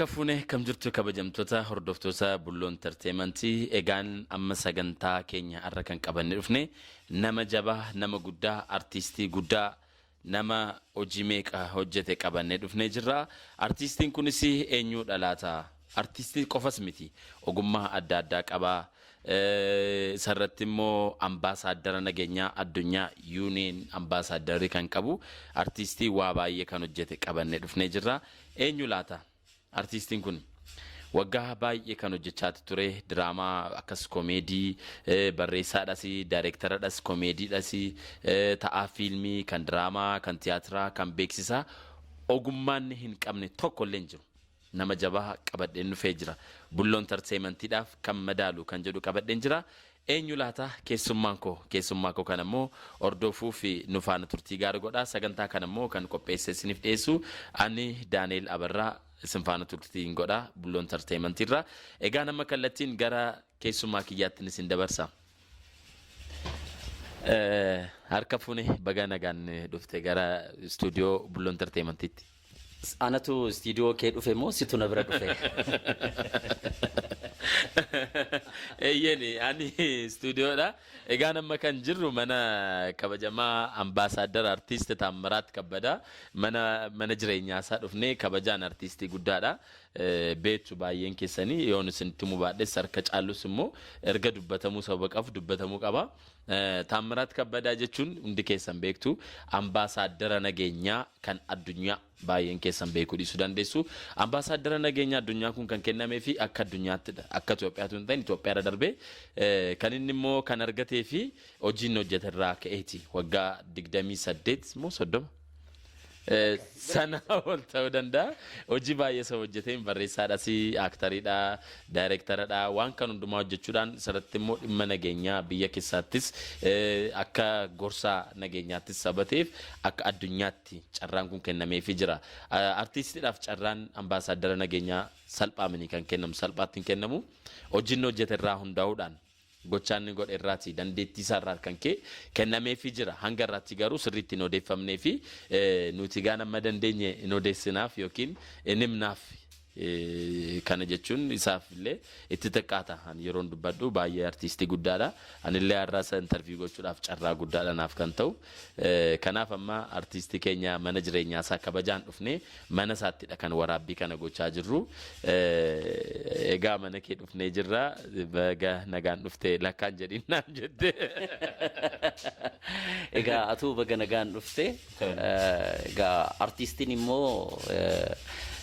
Harka fuune kam jirtu kabajamtoota hordoftoota Bulloo Entertainment. Egaan amma sagantaa keenya har'a kan qabanne dhufne nama jabaa, nama guddaa, artiistii guddaa, nama hojii meeqa hojjete qabannee dhufnee jirra. Artiistiin kunis eenyuudha laata? Artiistii qofas miti, ogummaa adda addaa qaba. Isarratti immoo ambaasaaddara nageenyaa addunyaa, UN ambaasaaddarri kan qabu, artiistii waa baay'ee kan hojjete qabannee dhufnee jirra. Eenyu laata? Artiistiin kun waggaa baay'ee kan hojjechaa ture diraamaa akkas koomeedii, barreessaadhas, daayirektaradhas, koomeediidhas, ta'aa fiilmii, kan diraamaa, kan tiyaatiraa, kan beeksisaa, ogummaan hin qabne tokko illee hin jiru. Nama jabaa qabadheen dhufee jira. Bulloo Entertainmentiidhaaf kan madaalu kan jedhu qabadheen jira. Eenyu laata keessummaan koo? Keessummaa koo kana immoo hordofuu fi nu faana turtii gaarii godhaa. Sagantaa kana immoo kan qopheessee isiniif dhiyeessu ani Daani'el Abarraa, isin faana turtiin godha Bulloo Entertainmentiirra. Egaa nama kallattiin gara keessummaa kiyyaatti isin dabarsa. Harka fuune, baga nagaan dhufte gara istuudiyoo Bulloo Entertainmentiitti. Anatu istiidiyoo kee dhufe moo situ na bira dhufe? Eeyyeni, ani istuudiyoodha. Egaan amma kan jirru mana kabajamaa ambaasaaddara artiist Taammiraat Kabbadaa, mana jireenyaa isaa dhufnee. Kabajaan artiistii guddaadha. Beektu baay'een keessanii, yoon isinitti himuu baadhes harka caallus immoo erga dubbatamuu sababa qabu dubbatamuu qaba. Taammiraat Kabbadaa jechuun hundi keessan beektu, ambaasaaddara nageenyaa kan addunyaa baay'een keessan beekuu dhiisuu dandeessu. Ambaasaaddara nageenyaa addunyaa kun kan kennamee fi akka addunyaаттidha. Akka Itoophiyaatu hin ta'in, Itoophiyaarra darbee kan inni immoo kan argatee fi hojii inni hojjete irraa ka'eeti. Waggaa 28 moo 30? Sana ol ta'uu danda'a. Hojii baay'ee isa hojjeteen barreessaadhas, aaktariidha, daayirektaradha. Waan kan hundumaa hojjechuudhaan isarratti immoo dhimma nageenyaa biyya keessaattis akka gorsaa nageenyaattis sabateef akka addunyaatti carraan kun kennameefii jira. Artiistiidhaaf carraan ambaasaaddara nageenyaa salphaamini kan kennamu, salphaatti hin kennamu. Hojii inni hojjete irraa hundaa'uudhaan, gochaa inni godhe irraati, dandeettii isaa irraa kan ka'e kennameefii jira. Hanga irraatti garuu sirriitti hin odeeffamnee fi nuti gaan amma dandeenye hin odeessinaaf yookiin hin himnaaf. Kana jechuun isaaf illee itti xiqqaata. Ani yeroon dubbadhu baay'ee artiistii guddaadha. Anillee har'a isa interview gochuudhaaf carraa guddaadha naaf kan ta'u. Kanaaf amma artiistii keenya mana jireenyaa isaa kabajaan dhufnee mana isaattidha kan waraabbii kana gochaa jirru. Egaa mana kee dhufnee jirra. Baga nagaan dhufte lakkaan jedhin naan jette. Egaa atuu baga nagaan dhufte. Egaa artiistiin immoo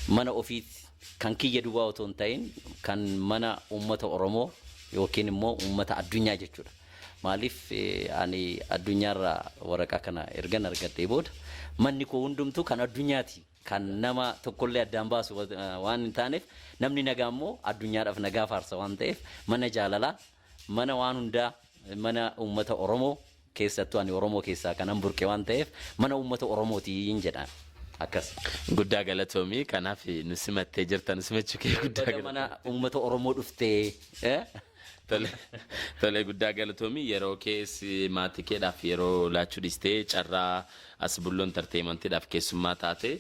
mana ofiitti kan kiyya duwwaa otoo hin ta'in kan mana uummata Oromoo yookiin immoo uummata addunyaa jechuudha. Maaliif, ani addunyaarraa waraqaa kana ergan argadhee booda manni koo hundumtuu kan addunyaati. Kan nama tokkollee addaan baasu waan hin taaneef, namni nagaa immoo addunyaadhaaf nagaa faarsa waan ta'eef, mana jaalalaa, mana waan hundaa, mana uummata Oromoo, keessattuu ani Oromoo keessaa kanan burqe waan ta'eef, mana uummata Oromootiin jedha. Akkas. Guddaa galatoomii, kanaaf nu simattee jirta, nu simachuu kee guddaa Baga mana uummata Oromoo dhuftee. Tole, tole, guddaa galatoomii. Yeroo kees maatii keedhaaf yeroo laachuu dhiistee carraa as Bulloo Entertainmentiidhaaf keessummaa taate,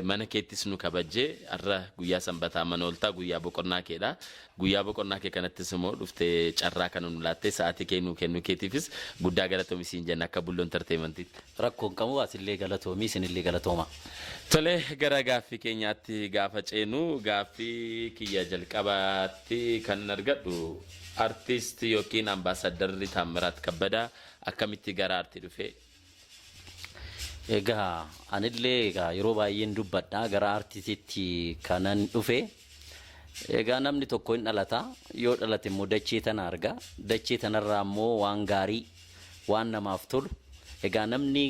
mana keettis nu kabajjee, har'a guyyaa sanbataa mana ooltaa, guyyaa boqonnaa keedha. Guyyaa boqonnaa kee kanattis immoo dhuftee carraa kana nu laattee sa'aatii kee nuu kennuu keetiifis guddaa galatoomii siin jenna akka Bulloo Entertainmentiitti. Rakkoon qabu, asillee galatoomii, isinillee galatooma. Tole, gara gaaffii keenyaatti gaafa ceenu, gaaffii kiyya jalqabaatti kan argadhu, artiist yookiin ambaasaaddarri Taammiraat Kabbadaa akkamitti gara aartii dhufe? Egaa anillee egaa yeroo baay'een dubbadha, gara aartiititti kanan dhufe. Egaa namni tokko hin dhalata, yoo dhalate immoo dachee tana arga. Dachee tanarraa immoo waan gaarii, waan namaaf tolu. Egaa namni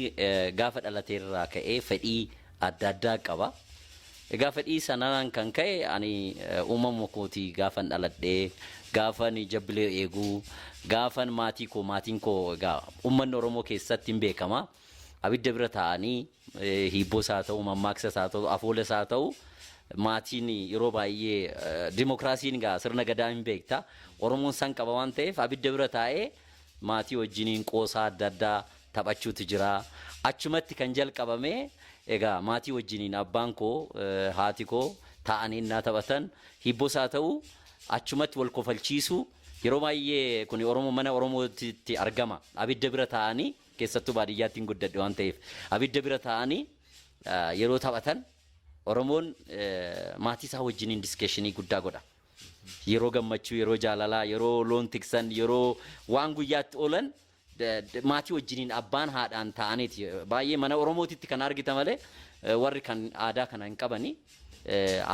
gaafa dhalate irraa ka'ee fedhii adda addaa qaba. Egaa fedhii sanaan kan ka'e ani uumama kootii gaafan dhaladhee, gaafan jabbilee eeguu, gaafan maatii koo, maatiin koo egaa uummanni Oromoo keessatti hin beekama. Abidda bira taa'anii hiibboos haa ta'u, mammaaksas haa ta'u, afoolas haa ta'u, maatiin yeroo baay'ee dimokiraasiin egaa sirna gadaa hin beekta. Oromoon san qaba waan ta'eef abidda bira taa'ee maatii wajjiniin qoosaa adda addaa taphachuutu jira. Achumatti kan jalqabame egaa maatii wajjiniin abbaan koo, haati koo taa'anii innaa taphatan hibbos haa ta'u achumatti wal kofalchiisuu yeroo baay'ee kun Oromoo mana Oromootitti argama. Abidda bira taa'anii keessattuu baadiyyaatti hin guddadhe waan ta'eef abidda bira taa'anii yeroo taphatan Oromoon maatii isaa wajjiniin discussion guddaa godha. Yeroo gammachuu, yeroo jaalalaa, yeroo loon tiksan, yeroo waan guyyaatti oolan maatii wajjiniin abbaan haadhaan ta'aniiti. Baay'ee mana Oromootitti kan argita malee warri kan aadaa kana hin qabani.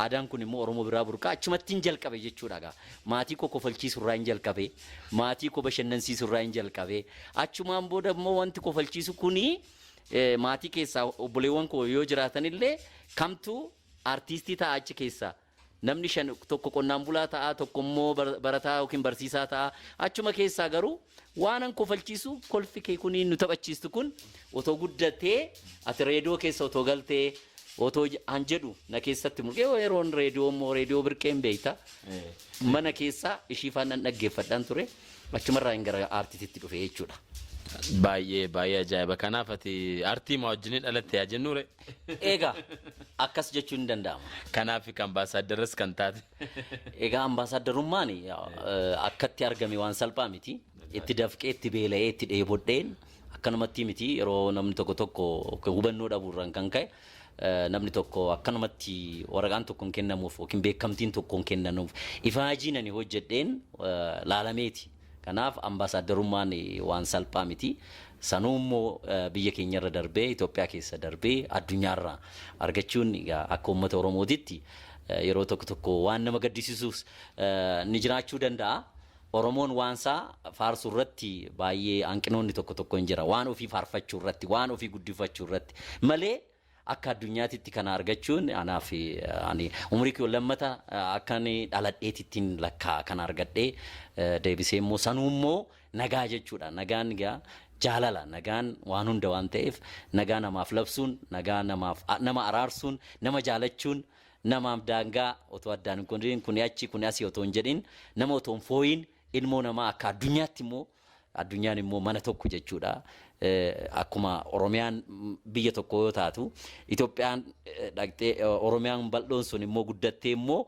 Aadaan kun immoo Oromoo biraa burqaa achumatti hin jalqabe jechuudha gaa. Maatii koo kofalchiisuu irraa hin jalqabe, maatii koo bashannansiisuu irraa hin jalqabe. Achumaan booda immoo wanti kofalchiisu kuni maatii keessaa obboleewwan koo yoo jiraatan illee kamtu artiistii ta'a achi keessaa. Namni shan tokko qonnaan bulaa ta'a, tokko immoo barataa yookiin barsiisaa ta'a. Achuma keessaa garuu waan an kofalchiisu kolfi kee kuni nu taphachiistu kun otoo guddatee ati reediyoo keessa otoo galtee otoo an jedhu na keessatti mul'ee yeroon reediyoo immoo reediyoo birqeen beekta. Mana keessaa ishii faana dhaggeeffadhaan ture. Achumarraa hin gara aartiitti dhufe jechuudha. Baay'ee baay'ee ajaa'iba. Kanaaf ati aartii maa wajjin dhalatte yaa jennuure. Egaa akkas jechuun hin danda'ama. Kanaaf kan ambaasaaddaras kan taate. Egaa ambaasaaddarummaan akkatti argame waan salphaa miti. Itti dafqee, itti beela'ee, itti dheebodheen akkanumatti miti. Yeroo namni tokko tokko hubannoo dhabuurraan kan ka'e namni tokko akkanumatti waraqaan tokko hin kennamuuf yookiin beekamtiin tokko hin kennamuuf ifaajiin ani hojjedheen laalameeti. Kanaaf ambaasaaddarummaan waan salphaa miti. Sanuu immoo biyya keenyarra darbee Itoophiyaa keessa darbee addunyaarra argachuun akka uummata Oromootitti yeroo tokko tokko waan nama gaddisiisus ni jiraachuu danda'a. Oromoon waan isaa faarsuu irratti baay'ee hanqinoonni tokko tokko hin jira. Waan ofii faarfachuu irratti, waan ofii guddifachuu irratti malee akka addunyaatitti kana argachuun anaaf ani umurii koo lammata akka inni dhaladheetittiin lakkaa kana argadhee deebisee immoo sanuu immoo nagaa jechuudha. Nagaan egaa jaalala, nagaan waan hunda waan ta'eef nagaa namaaf labsuun, nagaa namaaf nama araarsuun, nama jaalachuun, namaaf daangaa otoo addaan hin qoodin kuni achi kuni asii otoo hin jedhin nama otoo hin fooyin ilmoo namaa akka addunyaatti immoo addunyaan immoo mana tokko jechuudha. Akkuma Oromiyaan biyya tokko yoo taatu Itoophiyaan dhaqxee Oromiyaan bal'oon sun immoo guddattee immoo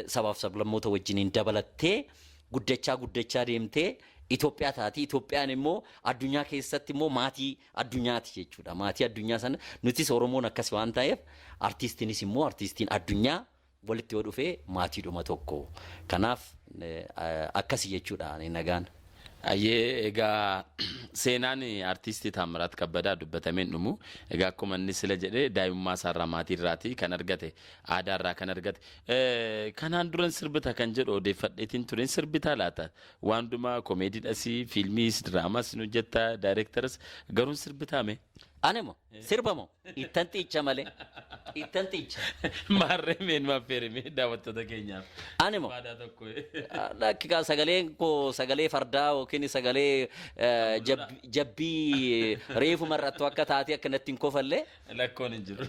sabaaf sablammoota wajjiniin dabalattee guddachaa guddachaa deemtee Itoophiyaa taati. Itoophiyaan immoo addunyaa keessatti immoo maatii addunyaati jechuudha. Maatii addunyaa sana nutis Oromoon akkas waan ta'eef artiistiinis immoo artiistiin addunyaa walitti yoo dhufee maatiidhuma tokko. Kanaaf akkasi jechuudha nagaan. Ayyee egaa seenaan artiistii Taammiraat Kabbadaa dubbatamee hin dhumu. Egaa akkuma inni sila jedhee daa'imummaa isaarraa maatii irraatii kan argate aadaa irraa kan argate. Kanaan duran sirbita kan jedhu odeeffadheetiin ture sirbitaa laata? Waan hundumaa komeediidhas, fiilmiis, diraamas ni hojjetta, daayirektaras garuu sirbitaa mee? Ani moo sirba moo ittan xiicha malee ittan xiicha. Maarree meen maffeerime daawwattoota keenyaaf. Ani moo Faadaa tokko. Lakki sagaleen koo sagalee fardaa yookiin sagalee jabbii reefu mar'attu akka taatee akka natti hin kofallee. Lakkoon hin jiru.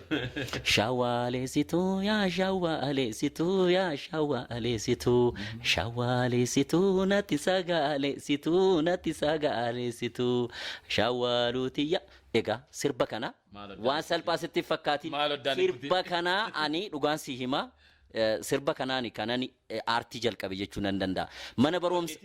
Shawwaaleessituu yaa shawwaaleessituu yaa shawwaaleessituu shawwaaleessituu natti sagaaleessituu natti sagaaleessituu shawwaaluutiyya. Egaa sirba kana waan salphaa sitti fakkaatiin sirba kana ani dhugaan si hima sirba kanaani kanani aartii jalqabe jechuu nan danda'a. Mana barumsa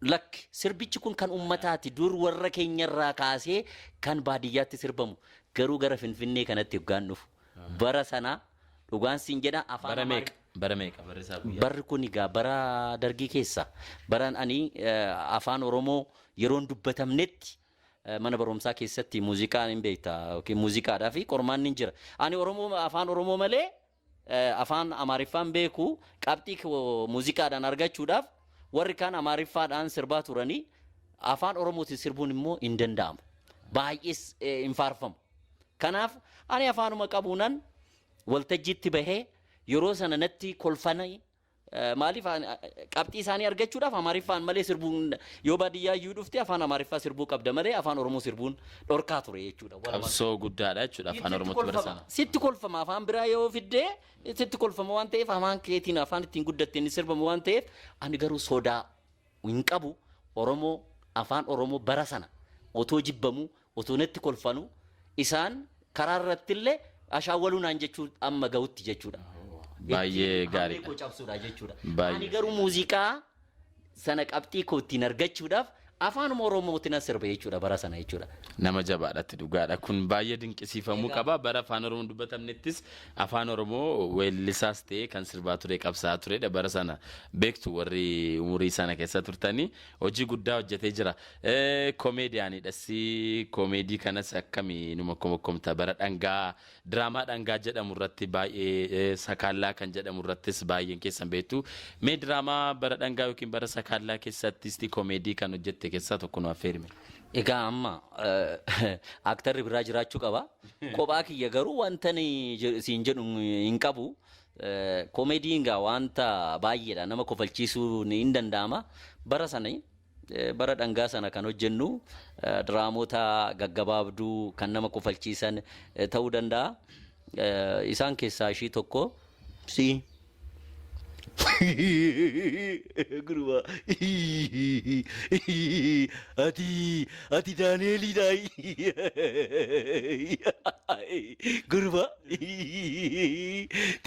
lakki sirbichi kun kan ummataati dur warra keenyarraa kaasee kan baadiyyaatti sirbamu garuu gara Finfinnee kanatti hoggaan dhufu bara sana dhugaan siin jedha afaan Bara meeqa? Bara meeqa? Barri isaa guyyaa. Barri kun egaa bara dargii keessa baran ani afaan Oromoo yeroon dubbatamnetti mana barumsaa keessatti muuziqaan hin beekta yookiin muuziqaadhaa fi qormaanni hin jira. Ani Oromoo afaan Oromoo malee afaan Amaariffaan beeku qabxii muuziqaadhaan argachuudhaaf warri kaan Amaariffaadhaan sirbaa turanii afaan Oromootiin sirbuun immoo hin danda'amu. Baay'ees hin faarfamu. Kanaaf ani afaanuma qabuunan waltajjiitti bahee yeroo sana natti kolfanii maaliif qabxii isaanii argachuudhaaf Amaariffaan malee sirbuun yoo baadiyyaa iyyuu dhufte afaan Amaariffaa sirbuu qabda malee afaan Oromoo sirbuun dhorkaa ture jechuudha. Qabsoo guddaadha jechuudha afaan Oromootti bara sana. Sitti kolfama afaan biraa yoo fiddee sitti kolfama waan ta'eef afaan keetiin afaan ittiin guddatteen sirbamu waan ta'eef ani garuu sodaa hin qabu Oromoo afaan Oromoo bara sana otoo jibbamu otoo natti kolfanu isaan karaa irratti illee ashaawwaluu naan jechuu amma gahutti jechuudha. Baay'ee Ittiin gaariidha. hamilee koo cabsuudha jechuudha. Baay'ee. Ani garuu muuziqaa sana qabxii koo ittiin argachuudhaaf afaanuma Oromootiin sirbe jechuudha bara sana jechuudha. Nama jabaadhaatti dhugaadha. Kun baay'ee dinqisiifamuu qaba. Bara afaan Oromoon dubbatamnettis afaan Oromoo weellisaas ta'ee kan sirbaa ture, qabsaa turedha. Bara sana beektu warri umurii sana keessa turtanii hojii guddaa hojjetee jira. Koomeediyaanidhas. Koomeedii kanas akkamii numa komokkomta? Bara dhangaa, diraamaa dhangaa jedhamu irratti baay'ee, sakaallaa kan jedhamu irrattis baay'een keessan beektu. Mee diraamaa bara dhangaa yookiin bara sakaallaa keessattis koomeedii kan hojjette keessaa tokko nu affeerime. Egaa amma aktarri biraa jiraachuu qaba. Kophaa kiyya garuu wanta siin jedhu hin qabu. Koomeediin gaa wanta baay'eedha, nama kofalchiisuu ni hin danda'ama. Bara sana, bara dhangaa sana kan hojjennu diraamota gaggabaabduu kan nama kofalchiisan ta'uu danda'a. Isaan keessaa ishii tokko si. Gurbaa, ati Daaneelidha. Gurbaa,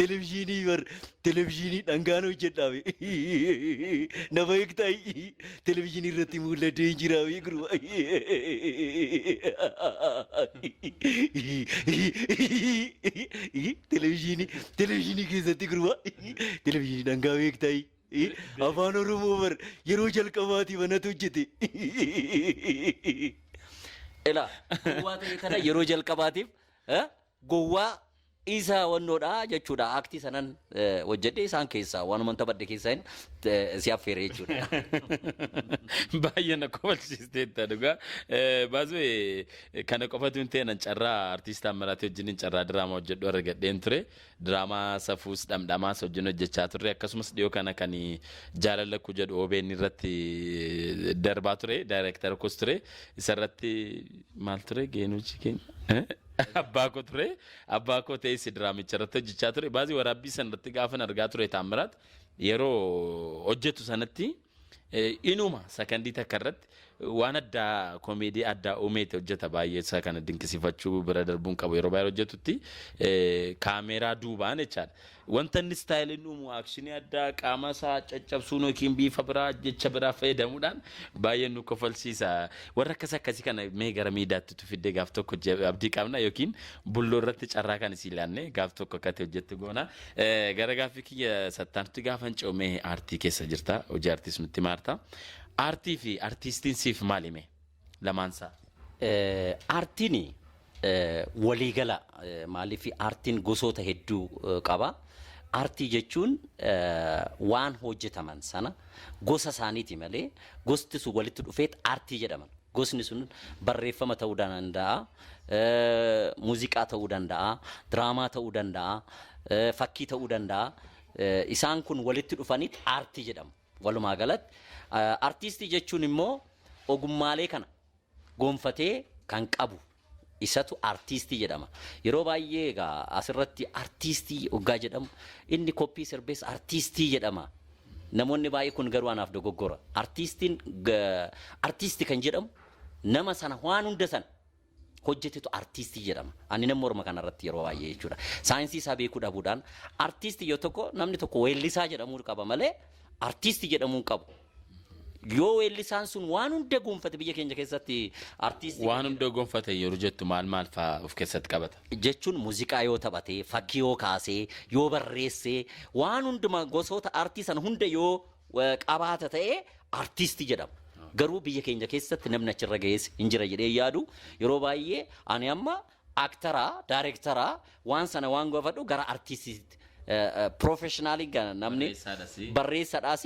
televizyiinii bar televizyiinii dhangaan hojjedhaame. Na beektaa, televizyiinii irratti mul'atee jira gurbaa. Televizyiinii keessatti, gurbaa, televizyiinii dhangaa beektaa, afaan Oromoo bar yeroo jalqabaatiif anatu hojjete. Ela gowwaa ta'e kana yeroo jalqabaatiif gowwaa isa wannoodha jechuudha. Aktii sanan hojjedhe, isaan keessaa waanuma taphadhe keessaa si affeere jechuudha. Baay'ee na kofalchiisteetta dhugaa. Baasuu kana qofatu hin ta'e, carraa artiist Taammiraat wajjin carraa diraamaa hojjedhu argadheen ture. Diraamaa safuus dhamdhamaas wajjin hojjechaa turre, akkasumas dhiyoo kana kan jaalala ku jedhu OBN irratti darbaa ture, daayireektara koos ture. Isarratti maal ture geenuuchi keenya? Abbaa koo ture. Abbaa koo ta'es diraamicha irratti hojjechaa ture. Baasii waraabbii sana irratti gaafan argaa ture, Taammiraat yeroo hojjetu sanatti inuma sakandii takka irratti waan addaa, koomeedii addaa uumeeti hojjeta. Baay'ee isaa kana dinqisiifachuu bira darbuun qabu, yeroo baay'ee hojjetutti kaameeraa duubaan jechaadha. Wanta inni istaayiliin uumu, aakshinii addaa, qaama isaa caccabsuun yookiin bifa biraa, jecha biraa fayyadamuudhaan baay'ee nu kofalsiisa. Warra akkas akkasii kana mee gara miidiyaatti tu fiddee gaaf tokko abdii qabna, yookiin bulloo irratti carraa kan isii ilaanne gaaf tokko akkati hojjettu goona. Gara gaaffii kiyya sattaantutti gaafan ce'u, mee aartii keessa jirta, hojii aartiis nutti maarta. Aartii fi artiistiin siif maali mee? Lamaansaa. Aartiin waliigala, maaliif aartiin gosoota hedduu qaba. Aartii jechuun waan hojjetaman sana gosa isaaniiti malee gosti sun walitti dhufeet aartii jedhaman. Gosni sun barreeffama ta'uu danda'a, muuziqaa ta'uu danda'a, diraamaa ta'uu danda'a, fakkii ta'uu danda'a. Isaan kun walitti dhufaniit aartii jedhamu. Walumaa galatti artiistii jechuun immoo ogummaalee kana gonfatee kan qabu isatu artiistii jedhama. Yeroo baay'ee egaa asirratti artiistii hoggaa jedhamu inni koppii sirbees artiistii jedhama. Namoonni baay'ee kun garuu anaaf dogoggora. Artiistiin, artiistii kan jedhamu nama sana waan hunda sana hojjetetu artiistii jedhama. Ani nama morma kanarratti yeroo baay'ee jechuudha. Saayinsii isaa beekuu dhabuudhaan artiistii yoo tokko, namni tokko weellisaa jedhamuu qaba malee artiistii jedhamuu hin qabu. Yoo weellisaan sun waan hunda gonfate, biyya keenya keessatti artiistii Waan hunda gonfate yeroo jettu maal maal fa'aa of keessatti qabata? Jechuun muuziqaa yoo taphate, fakkii yoo kaasee, yoo barreessee, waan hunduma gosoota aartii sana hunda yoo qabaata ta'e artiistii jedhama. Garuu biyya keenya keessatti namni achirra ga'ees hin jira jedhee yaadu. Yeroo baay'ee ani amma aktaraa, daayirektaraa waan sana waan gaafadhu gara artiistiitti professionaalii namni Barreessaadhas. Barreessaadhaas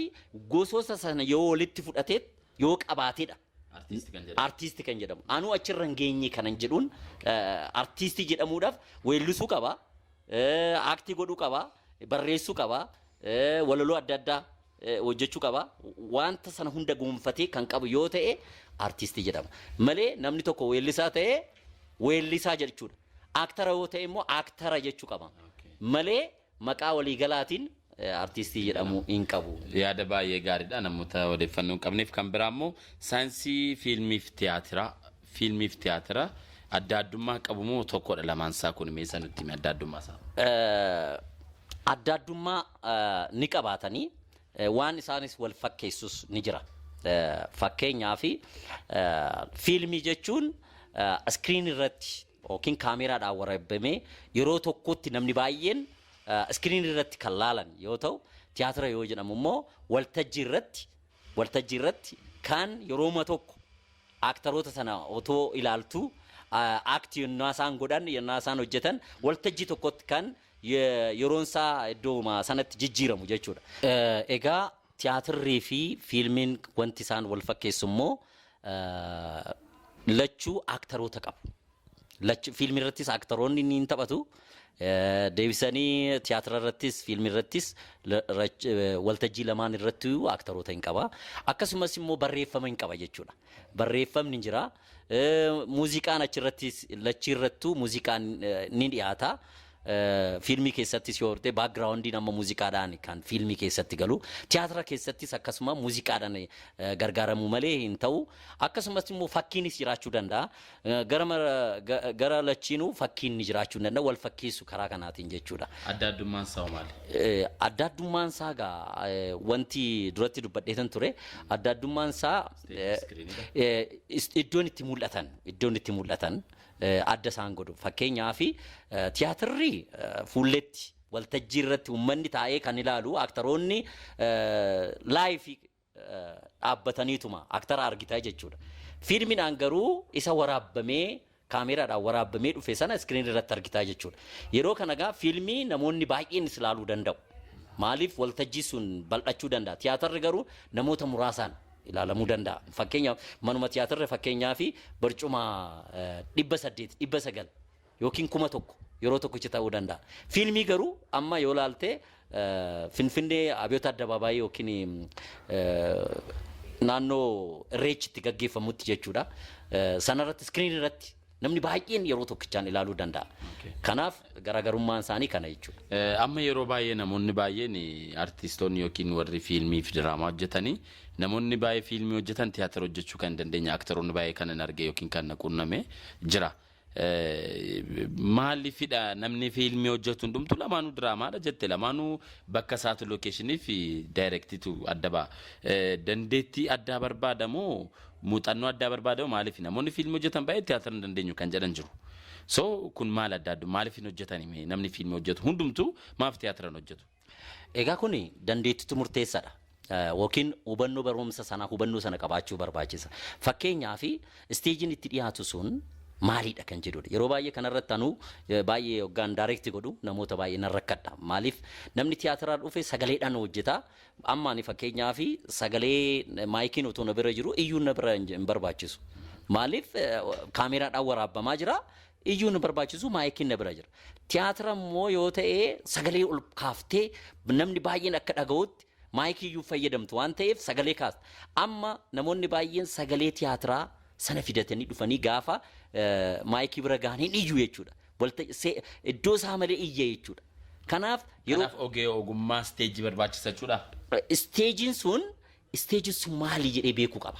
gosoota sana yoo walitti fudhatee yoo qabaateedha. Artiistii kan jedhamu. Artiistii kan jedhamu. Anuu achirra hin geenye kanan jedhuun, artiistii jedhamuudhaaf weellisuu qaba, aaktii godhuu qaba, barreessuu qaba, walaloo adda addaa hojjechuu qaba. Wanta sana hunda gonfatee kan qabu yoo ta'e artiistii jedhama. Malee namni tokko weellisaa ta'e weellisaa jechuudha. Aaktara yoo ta'e immoo aaktara jechuu qaba. Malee maqaa waliigalaatiin artiistii jedhamuu hin qabu. Yaada baay'ee gaariidha namoota odeeffannoo hin qabneef. Kan biraa immoo saayinsii fiilmiif tiyaatiraa adda addummaa qabu moo tokkodha lamaan isaa kun? Mee isa nutti himi, adda addummaa isaa. Adda addummaa ni qabaatanii, waan isaanis wal fakkeessus ni jira. Fakkeenyaaf, fiilmii jechuun screen irratti yookiin kaameraadhaan waraabamee yeroo tokkotti namni baay'een screen irratti kan laalan yoo ta'u, tiyaatira yoo jedhamu immoo waltajjii irratti kan yerooma tokko aaktaroota sana otoo ilaaltu, act yennaa isaan godhan, yennaa isaan hojjetan, waltajjii tokkotti kan yeroon isaa iddooma sanatti jijjiiramu jechuudha. Egaa tiyaatirrii fi fiilmiin wanti isaan wal fakkeessu immoo lachuu aaktaroota qabu. Fiilmii irrattis aaktaroonni ni taphatu. Deebisanii tiyaatira irrattis fiilmii irrattis waltajjii lamaan irratti aaktaroota hin qaba. Akkasumas immoo barreeffama hin qaba jechuudha. Barreeffamni ni jira. Muuziqaan achirrattis, lachii irrattuu muuziqaan ni dhiyaata. Fiilmii keessattis yoo horte backgroundiin amma muuziqaadhaan kan fiilmii keessatti galu. Tiyaatira keessattis akkasuma muuziqaadhaan gargaaramuu malee hin ta'u. Akkasumas immoo fakkiinis jiraachuu danda'a. Gara lachiinuu fakkiin ni jiraachuu danda'a. Wal fakkeessu karaa kanaatiin jechuudha. Adda addummaan isaa maali? Adda addummaan isaa gaa wanti duratti dubbadheetan ture. Adda addummaan isaa iddoon itti mul'atan adda isaan godhu. Fakkeenyaaf, tiyaatirri fuulletti waltajjii irratti uummanni taa'ee kan ilaalu, aaktaroonni live dhaabbataniituma aaktara argitaa jechuudha. Fiilmiidhaan garuu isa waraabbamee, kaameraadhaan waraabbamee dhufe sana screen irratti argitaa jechuudha. Yeroo kana gaa fiilmii namoonni baay'een ilaaluu danda'u. Maaliif? Waltajjii sun bal'achuu danda'a. Tiyaatarri garuu namoota muraasaan ilaalamuu danda'a. Fakkeenyaaf, manuma tiyaatarri fakkeenyaaf barcuma 800, 900 yookiin 1000 yeroo tokkichi ta'uu danda'a. Fiilmii garuu amma yoo laalte, Finfinnee Abiyoota Addabaabaayii yookiin naannoo Irreechitti gaggeeffamutti jechuudha. Sanarratti screen irratti namni baay'een yeroo tokkichaan ilaaluu danda'a. Kanaaf garaagarummaan isaanii kana jechuudha. Amma yeroo baay'ee namoonni baay'een, artistoonni yookiin warri fiilmii fi diraamaa hojjetanii, namoonni baay'ee fiilmii hojjetan tiyaatira hojjechuu kan hin dandeenye, aktaroonni baay'ee kan hin arge yookiin kan na qunname jira. Maaliifidha namni fiilmii hojjetu hundumtu? Lamaanuu diraamaadha jette, lamaanuu bakka isaatu, locationii fi directiitu adda ba'a. Dandeettii addaa barbaadamoo, muuxannoo addaa barbaadamoo, maaliif namoonni fiilmii hojjetan baay'ee tiyaatira hin dandeenyu kan jedhan jiru? So kun maal adda addu, maaliif hin hojjetani? Namni fiilmii hojjetu hundumtuu maaf tiyaatira hin hojjetu? Egaa kun dandeettitu murteessaadha. Yookiin hubannoo barumsa sanaa, hubannoo sana qabaachuu barbaachisa. Fakkeenyaaf, stageiin itti dhiyaatu sun maalidha kan jedhudha. Yeroo baay'ee kanarratti anuu baay'ee hoggaan direct godhu namoota baay'ee nan rakkadha. Maaliif? Namni tiyaatiraa dhufe sagaleedhaan hojjeta. Amma ani fakkeenyaaf sagalee miciin otoo na bira jiru iyyuu na bira hin barbaachisu. Maaliif? Kaameraadhaan waraabbamaa jira. Iyyuu nu barbaachisu, miciin na bira jira. Tiyaatira immoo yoo ta'e sagalee ol kaaftee namni baay'een akka dhaga'utti micii iyyuu fayyadamtu waan ta'eef sagalee kaasta. Amma namoonni baay'een sagalee tiyaatiraa sana fidatanii dhufanii gaafa micii bira gahanii iyyuu jechuudha. Iddoo isaa malee iyya jechuudha. Kanaaf yeroo Kanaaf ogummaa stageii barbaachisa jechuudha. Stageiin sun maali jedhee beekuu qaba.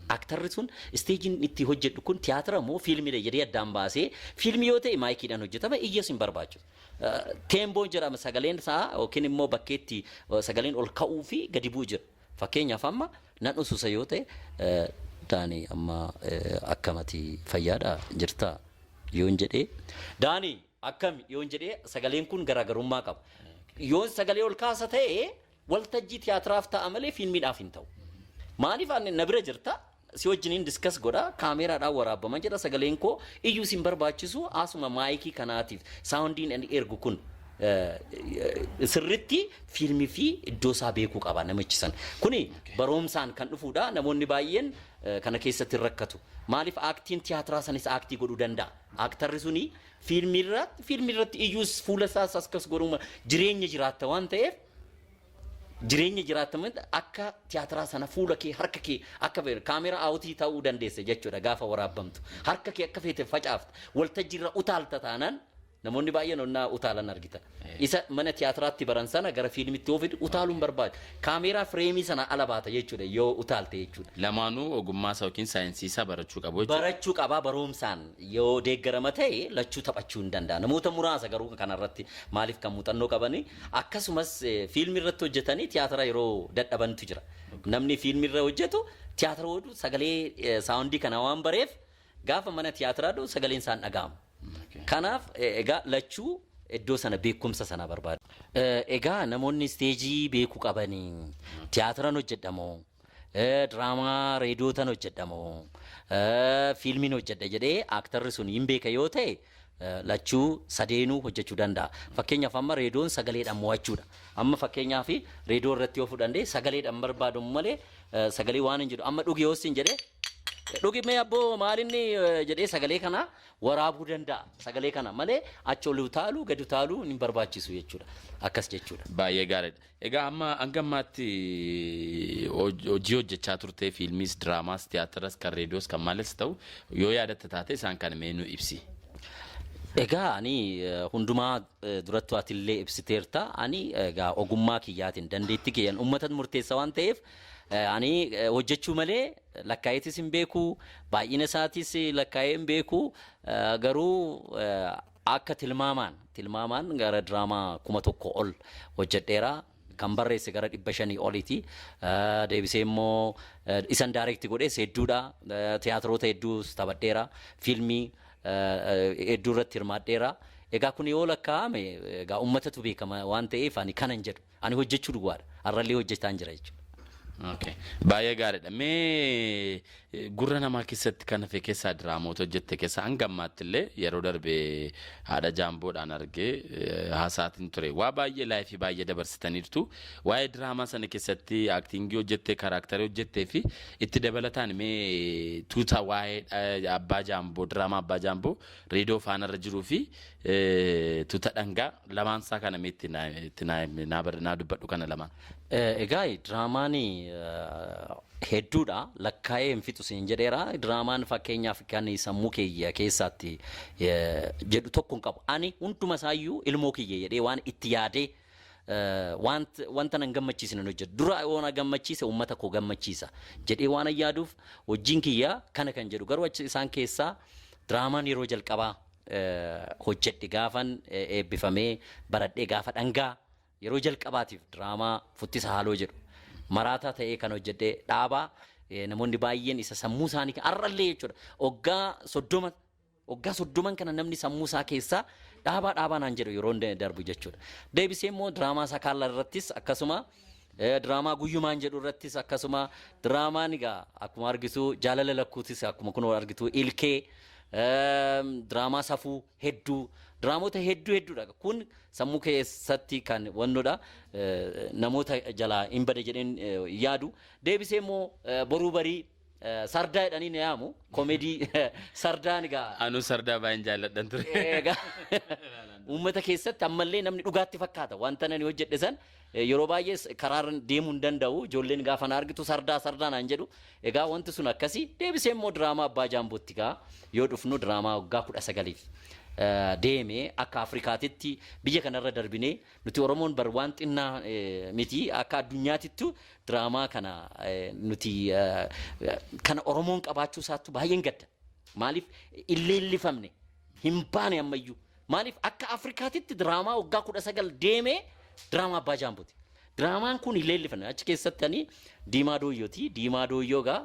Aktarri sun stageiin itti hojjedhu kun tiyaatira moo fiilmiidha jedhee addaan baasee, fiilmii yoo ta'e miciidhaan hojjetama, iyyas hin barbaachisu. Tempoon jedhama, sagaleen isaa yookiin immoo bakkeetti sagaleen ol ka'uu fi gadi bu'u jira. Fakkeenyaaf, amma nan ususa yoo ta'e, "Daanii, amma akkamati, fayyaadha jirtaa?" yoon jedhee, "Daanii, akkami?" yoon jedhee, sagaleen kun garaagarummaa qaba. Yoon sagalee ol kaasa ta'e waltajjii tiyaatiraaf ta'a malee fiilmiidhaaf hin ta'u. Maaliif? Ani na bira jirta, si wajjiniin discuss godha, kaameraadhaan waraabama jedha, sagaleen koo iyyuu sin barbaachisu, asuma micii kanaatiif soundiin inni ergu kun sirritti fiilmii fi iddoo isaa beekuu qaba namichi san. Kuni barumsaan kan dhufuudha. Namoonni baay'een kana keessatti hin rakkatu. Maaliif? Actiin tiyaatiraa sanis actii godhuu danda'a. Aaktarri suni fiilmii irratti iyyuus fuula isaas akkas godhuu, jireenya jiraatta waan ta'eef, jireenya jiraattaman akka tiyaatiraa sana fuula kee, harka kee akka feete kaameraa outii ta'uu dandeessa jechuudha. Gaafa waraabbamtu harka kee akka feete facaafta, waltajjiirra utaalta taanaan. Namoonni baay'een onnaa utaalan argita. Isa mana tiyaatiraatti baran sana gara fiilmitti yoo fidu utaaluun barbaadu. Kaameeraa fireemii sana ala baata jechuudha yoo utaalte jechuudha. Lamaanuu ogummaa isaa yookiin saayinsii isaa barachuu qabu jechuudha. Barachuu qabaa, barumsaan yoo deeggarama ta'e lachuu taphachuu hin danda'a. Namoota muraasa garuu kanarratti maaliif kan muuxannoo qabanii akkasumas fiilmii irratti hojjetanii tiyaatira yeroo dadhabantu jira. Namni fiilmii irra hojjetu tiyaatira hodhu sagalee sound kana waan bareef gaafa mana tiyaatiraa dhufu sagaleen isaan dhaga'amu. Kanaaf egaa lachuu iddoo sana beekumsa sana barbaada. Egaa namoonni stage beekuu qabanii tiyaatiran hojjedhamoo, diraamaa reediyootan hojjedhamoo, fiilmiin hojjedha jedhee aaktarri sun hin beeka yoo ta'e, lachuu sadeenuu hojjechuu danda'a. Fakkeenyaaf amma reediyoon sagaleedhaan mo'achuudha. Amma fakkeenyaaf reediyoo irratti yoo fudhannee sagaleedhaan barbaadamu malee sagalee waan hin jedhu, amma dhugi yoo sin jedhee, "Dhugi mee abboo, maalinni?" jedhee sagalee kana waraabuu danda'a. Sagalee kana malee achi ol utaaluu gadi utaaluu hin barbaachisu jechuudha. Akkas jechuudha. Baay'ee gaariidha. Egaa amma hanga ammaatti hojii hojjechaa turte, fiilmiis, diraamaas, tiyaatiras, kan reediyoos, kan maalis ta'u, yoo yaadatte taate isaan kana mee nu ibsi. Egaa ani hundumaa durattu atillee ibsiteerta. Ani egaa ogummaa kiyyaatiin, dandeettii kiyyaan uummata murteessa waan ta'eef, ani hojjechuu malee lakkaa'eetis hin beeku, baay'ina isaatis lakkaa'ee hin beeku. Garuu akka tilmaamaan gara diraamaa 1000 ol hojjedheera. Kan barreesse gara 500 oliiti. Deebisee immoo isan direct godhees hedduudha. Tiyaatiroota hedduus taphadheera. Fiilmii hedduu irratti hirmaadheera. Egaa kun yoo lakkaa'ame, egaa uummatatu beekama waan ta'eef ani kanan jedhu. Ani hojjechuu duwwaadha. Har'allee hojjetaan jira jechuudha. Okay. Baay'ee gaariidha. Mee gurra namaa keessatti kan hafe keessaa, diraamoota hojjette keessaa, hanga ammaatti illee yeroo darbe haadha jaamboodhaan argee haasaatiin ture. Waa baay'ee life baay'ee dabarsitaniirtu. Waa'ee diraamaa sana keessatti acting hojjette, character hojjettee fi itti dabalataan mee tuuta waa'ee abbaa jaamboo, diraamaa abbaa jaamboo reediyoo faanarra jiruu fi tuuta dhangaa lamaan isaa kana mee itti naa dubbadhu kana lamaan. Egaa diraamaan hedduudha, lakkaa'ee hin fixu siin jedheera. Diraamaan fakkeenyaaf kan sammuu kiyya keessaatti jedhu tokko hin qabu. Ani hunduma isaayyuu ilmoo kiyya jedhee waan itti yaadee wanta nan gammachiisne hin hojjedhu. Dura yoo na gammachiise uummata koo gammachiisa jedhee waan yaaduuf hojiin kiyya kana kan jedhu. Garuu achi isaan keessaa diraamaan yeroo jalqabaa hojjedhe gaafan eebbifamee baradhee gaafa dhangaa yeroo jalqabaatiif diraamaa Futtisa Haaloo jedhu maraataa ta'ee kan hojjedhe dhaabaa, namoonni baay'een isa sammuu isaanii har'allee jechuudha, waggaa 30, waggaa 30n kana namni sammuu isaa keessaa dhaabaa dhaabaa naan jedhu yeroo inni darbu jechuudha. Deebisee immoo diraamaa Sakaalla irrattis akkasuma, diraamaa Guyyumaan jedhu irrattis akkasuma, diraamaan egaa akkuma argitu Jaalala Lakkuutis akkuma kun argitu, Ilkee, diraamaa Safuu hedduu, diraamota hedduu hedduudha. Kun sammuu keessatti kan wannodha, namoota jalaa hin bade jedheen yaadu. Deebisee immoo Boruu Barii, Sardaa jedhanii na yaamu, koomedii Sardaan egaa. Anuu Sardaa baay'een jaalladhan ture. Egaa uummata keessatti ammallee namni dhugaatti fakkaata wanta nani hojjedhe san. Yeroo baay'ee karaarra deemuu hin danda'u, ijoolleen gaafa na argitu "Sardaa, Sardaa" naan jedhu. Egaa wanti sun akkasii. Deebisee immoo diraamaa Abbaa Jaambootti gaa yoo dhufnu, diraamaa waggaa 19f deeme, akka Afrikaatitti biyya kanarra darbinee nuti Oromoon bar waan xinnaa miti, akka addunyaatittu diraamaa kana nuti kana Oromoon qabaachuu isaattu baay'een gadda. Maaliif illeellifamne hin baane ammayyuu? Maaliif akka Afrikaatitti diraamaa waggaa 19 deemee diraamaa Abbaa Jaambooti. Diraamaan kun illeellifamne. Achi keessatti ani Diimaa Dooyyooti. Diimaa Dooyyoo gaa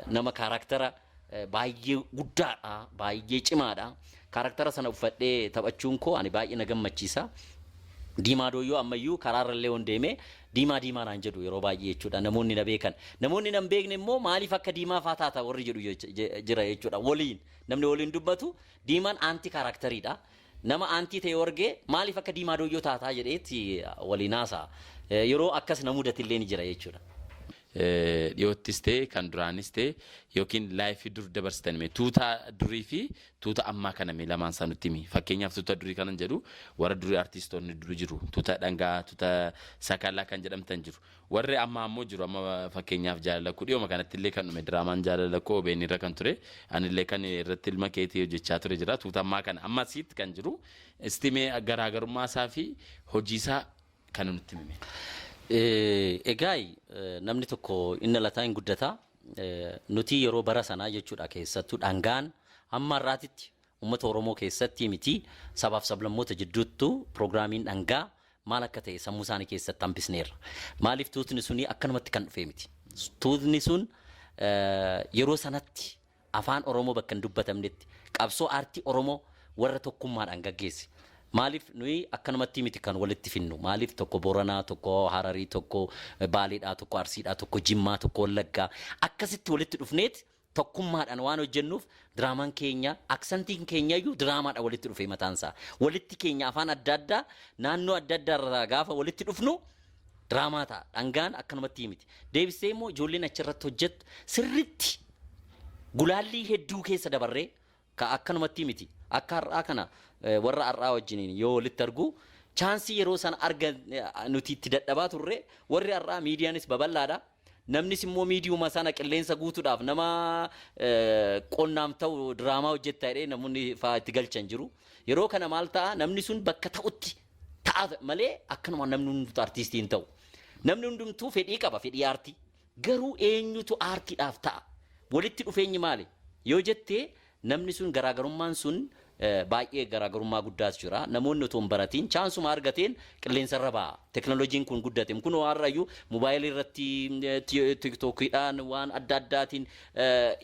nama character baay'ee guddaadha, baay'ee cimaadha. Character sana uffadhee taphachuun koo ani baay'ee na gammachiisa. Diimaa Dooyyoo ammayyuu karaarra illee on deemee "Diimaa, Diimaa" naan jedhu yeroo baay'ee jechuudha namoonni na beekan. Namoonni na hin beekne immoo "Maaliif akka Diimaa faa taata?" warri jedhu jira jechuudha. Waliin namni waliin dubbatu Diimaan anti characteriidha. Nama anti ta'e wargee "Maaliif akka Diimaa Dooyyoo taataa?" jedheetti waliin haasa'a. Yeroo akkas na mudatillee ni jira jechuudha. Dhiyoottis ta'e kan duraanis ta'e yookiin life dur dabarsitan mee tuuta durii fi tuuta ammaa kana mee lamaan isaa nutti himi. Fakkeenyaaf, tuuta durii kanan jedhu warra durii artistoonni durii jiru. Tuuta dhangaa, tuuta sakalaa kan jedhamtan jiru. Warri ammaa ammoo jiru. Amma fakkeenyaaf, Jaalala Koo dhiyooma kanatti illee kan dhume, diraamaan Jaalala Koo OBN irra kan ture, anillee kan irratti ilma keetii hojjechaa ture jira. Tuuta ammaa kana amma asitti kan jiru istimee garaagarummaa isaa fi hojii isaa kan nutti himi. Egaa namni tokko inni dhalataa hin guddataa. Nuti yeroo bara sanaa jechuudha, keessattuu dhangaan hamma har'aatitti uummata Oromoo keessatti miti, sabaaf sablammoota jidduuttu piroogiraamiin dhangaa maal akka ta'e sammuu isaanii keessatti hambisneerra. Maaliif, tuutni suni akkanumatti kan dhufee miti. Tuutni sun yeroo sanatti afaan Oromoo bakka hin dubbatamnetti qabsoo aartii Oromoo warra tokkummaadhaan gaggeesse. Maaliif, nuyi akkanumatti miti kan walitti finnu. Maaliif, tokko Booranaa, tokko Hararii, tokko Baaleedhaa, tokko Arsiidhaa, tokko Jimmaa, tokko Wallaggaa, akkasitti walitti dhufneet tokkummaadhaan waan hojjennuuf diraamaan keenya, accentiin keenya iyyuu diraamaadhaan walitti dhufee mataansaa. Walitti keenya afaan adda addaa naannoo adda addaa irraa gaafa walitti dhufnu diraamaa ta'a. Dhangaan akkanumatti miti. Deebisee immoo ijoolleen achirratti hojjettu sirritti gulaallii hedduu keessa dabarree ka akkanumatti miti. Akka har'aa kana warra har'aa wajjiniin yoo walitti argu, chance yeroo sana arga nuti itti dadhabaa turre, warri har'aa miidiyaanis babal'aadha. Namnis immoo miidiyuma sana qilleensa guutuudhaaf nama qonnaaf ta'u diraamaa hojjetta jedhee namoonni fa'aa itti galchan jiru. Yeroo kana maal ta'a, namni sun bakka ta'utti ta'a malee akkanuma namni hundumtuu artiistii hin ta'u. Namni hundumtuu fedhii qaba, fedhii aartii. Garuu eenyutu aartiidhaaf ta'a? Walitti dhufeenyi maali? Yoo jettee, namni sun garaagarummaan sun baay'ee garaagarummaa guddaas jira. Namoonni otoo hin baratiin chanceuma argateen qilleensarra ba'a. Teknooloojiin kun guddate. Kun har'ayyuu moobaayilii irratti, TikTokiidhaan, waan adda addaatiin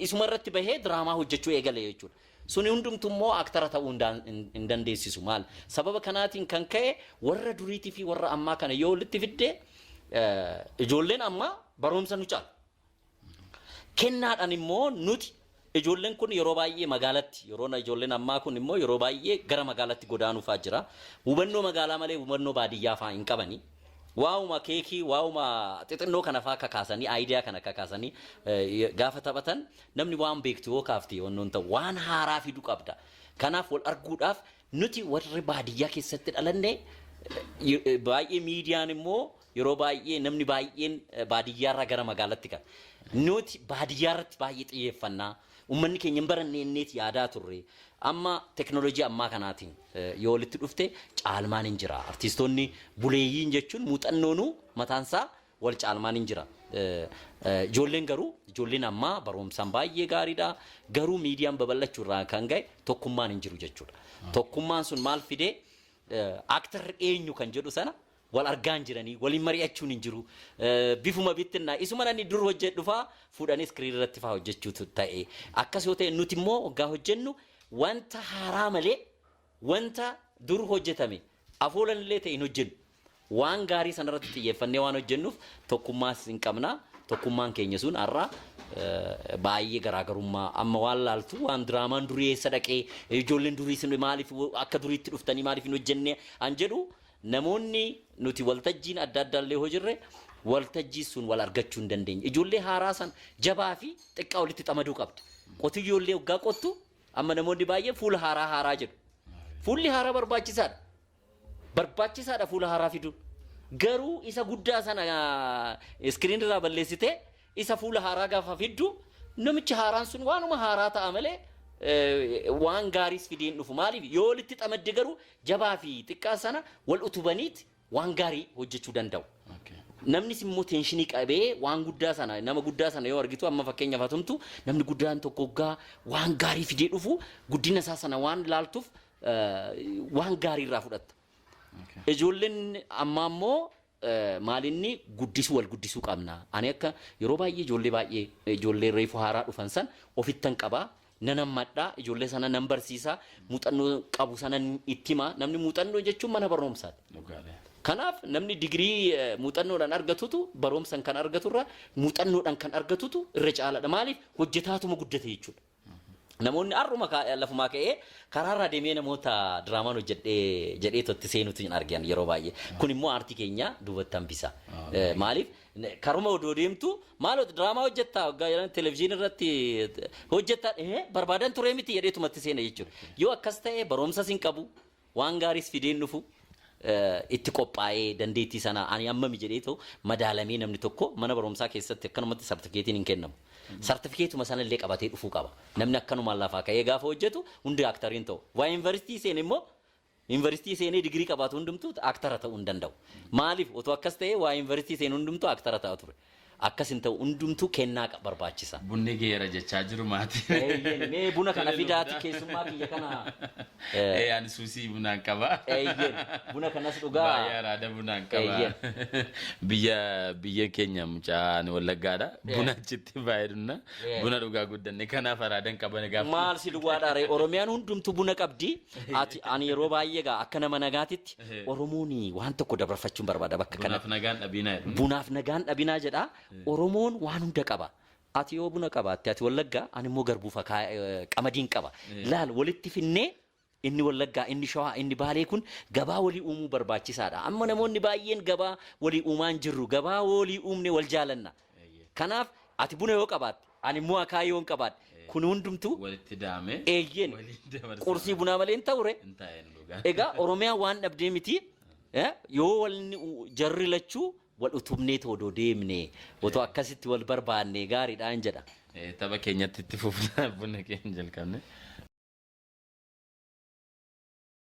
isuma irratti bahee diraamaa hojjechuu eegale jechuudha. Suni hundumtu immoo actor ta'uu hin dandeessisu maal. Sababa kanaatiin kan ka'e warra duriitii fi warra ammaa kana yoo walitti fidde, ijoolleen ammaa barumsa nu caalu. Kennaadhaan immoo nuti ijoolleen kun yeroo baay'ee magaalatti, yeroo ijoolleen ammaa kun immoo yeroo baay'ee gara magaalatti godaanuufaa jira. Hubannoo magaalaa malee hubannoo baadiyyaa fa'aa hin qabani. Waa'uma keekii, waa'uma xixinnoo kana fa'aa kakaasanii, idea kana kakaasanii gaafa taphatan, namni waan beektu yoo kaafte wannoon ta'u waan haaraa fiduu qabda. Kanaaf wal arguudhaaf nuti warri baadiyyaa keessatti dhalanne baay'ee, miidiyaan immoo yeroo baay'ee namni baay'een baadiyyaarraa gara magaalatti kan. Nuti baadiyyaarratti baay'ee xiyyeeffannaa. Uummanni keenya hin baranne inneet yaadaa turre. Amma teknooloojii ammaa kanaatiin yoo walitti dhufte caalmaan hin jira. Artistoonni buleeyyiin jechuun muuxannoonuu mataansaa wal caalmaan hin jira. Ijoolleen garuu, ijoolleen ammaa barumsaan baay'ee gaariidha. Garuu miidiyaan babal'achuu irraa kan ga'e tokkummaan hin jiru jechuudha. Tokkummaan sun maal fidee, actorri eenyu kan jedhu sana wal argaa hin jiranii, waliin mari'achuun hin jiru. Bifuma bittinnaa isuma namni dur hojjedhu faa fuudhanii screen irratti faa hojjechuutu ta'e. Akkas yoo ta'e, nuti immoo waggaa hojjennu wanta haaraa malee wanta dur hojjetame afoolan illee ta'e hin hojjennu. Waan gaarii sanarratti xiyyeeffannee waan hojjennuuf tokkummaas hin qabna. Tokkummaan keenya sun har'a baay'ee garaagarummaa amma waan laaltu, waan diraamaan durii eessa dhaqee, ijoolleen durii sun maaliif akka duriitti dhuftanii maaliif hin hojjenne an jedhu, namoonni nuti waltajjiin adda addaa illee hojirre waltajjii sun wal argachuu hin dandeenye. Ijoollee haaraa san jabaa fi xiqqaa walitti xamaduu qabda. Qotiyyoollee waggaa qottu amma namoonni baay'ee fuula haaraa haaraa jedhu. Fuulli haaraa barbaachisaadha. Barbaachisaadha fuula haaraa fiduun. Garuu isa guddaa sana screen irraa balleessitee isa fuula haaraa gaafa fiddu, namichi haaraan sun waanuma haaraa ta'a malee waan gaariis fidee hin dhufu. Maaliif, yoo walitti xamadde garuu jabaa fi xiqqaa sana wal utubaniit waan gaarii hojjechuu danda'u. Namnis immoo tension qabee waan guddaa sana, nama guddaa sana yoo argitu, amma fakkeenyaaf hatumtu namni guddaan tokko hoggaa waan gaarii fidee dhufu, guddina isaa sana waan laaltuuf waan gaarii irraa fudhatta. Ijoolleen ammaa immoo maalinni guddisuu, wal guddisuu qabna. Ani akka yeroo baay'ee ijoollee baay'ee, ijoollee reefu haaraa dhufan san ofittan qabaa. Nan hammadhaa, ijoollee sana nan barsiisaa, muuxannoo qabu sana itti himaa. Namni muuxannoo jechuun mana barumsaati. Kanaaf namni digirii muuxannoodhaan argatutu barumsaan kan argaturra muuxannoodhaan kan argatutu irra caalaadha. Maaliif, hojjetaatuma guddate jechuudha. Namoonni har'uma lafumaa ka'ee karaarraa deemee namoota diraamaan hojjedhee jedhee totti seenutu hin argan yeroo baay'ee. Kun immoo aartii keenya duubatti hambisa. Maaliif, Karuma odoo deemtu maal diraamaa hojjettaa waggaa jedhan, televizyiinii irratti hojjettaa, barbaadan turee miti jedheetumatti seena jechuudha. Yoo akkas ta'e barumsas hin qabu, waan gaariis fideen dhufu. Itti qophaa'ee dandeettii sana ani hammami jedhee ta'u madaalamee namni tokko mana barumsaa keessatti akkanumatti sartifikeetiin hin kennamu. Sartifikeetuma sana illee qabatee dhufuu qaba. Namni akkanumaan lafaa ka'ee gaafa hojjetu hundi aktariin ta'u. Waa yuunivarsiitii seene immoo, yuunivarsiitii seenee digirii qabaatu hundumtuu aktara ta'uu hin danda'u. Maaliif? Otoo akkas ta'e waa yuunivarsiitii seene hundumtuu aktara ta'a ture. Akkas hin ta'u, hundumtuu kennaa barbaachisa. Bunni geera jechaa jiru maatii. Eeyyeen, mee buna kana fidaati keessummaa kiyya kana. Ani suusii bunaan qaba. Eeyyeen, buna kanas dhugaa. Baay'ee araada bunaan qaba. Biyya keenya mucaa ani Wallaggaadha. Buna achitti baay'ee dhugna. Buna dhugaa guddanne, kanaaf araadan qaban gaafa. Maal si duwwaadha ree, Oromiyaan hundumtuu buna qabdi. Ati ani yeroo baay'ee gaa akka nama nagaatitti Oromoon waan tokko dabarfachuun barbaada bakka kana. Bunaaf nagaan dhabinaa jedhu. Bunaaf nagaan dhabinaa jedha. Oromoon waan hunda qaba. Ati yoo buna qabaatte, ati Wallaggaa, ani immoo garbuu qamadiin qaba. Laal, walitti finnee inni Wallaggaa, inni Shawaa, inni Baalee kun gabaa walii uumuu barbaachisaadha. Amma namoonni baay'een gabaa walii uumaa hin jirru. Gabaa walii uumne wal jaalanna. Kanaaf ati buna yoo qabaatte, ani immoo akaayii yoon qabaadhe, kun hundumtuu Walitti daamee. Eeyyeen. Qursii bunaa malee hin ta'ure. Hin taa'een dhugaa. Egaa Oromiyaan waan dhabdee miti. Yoo walni jarri lachuu wal utubnee odoo deemne, otoo akkasitti wal barbaanne gaariidhaan jedha. Tapha keenyatti itti fufna, buna keenya jalqabne.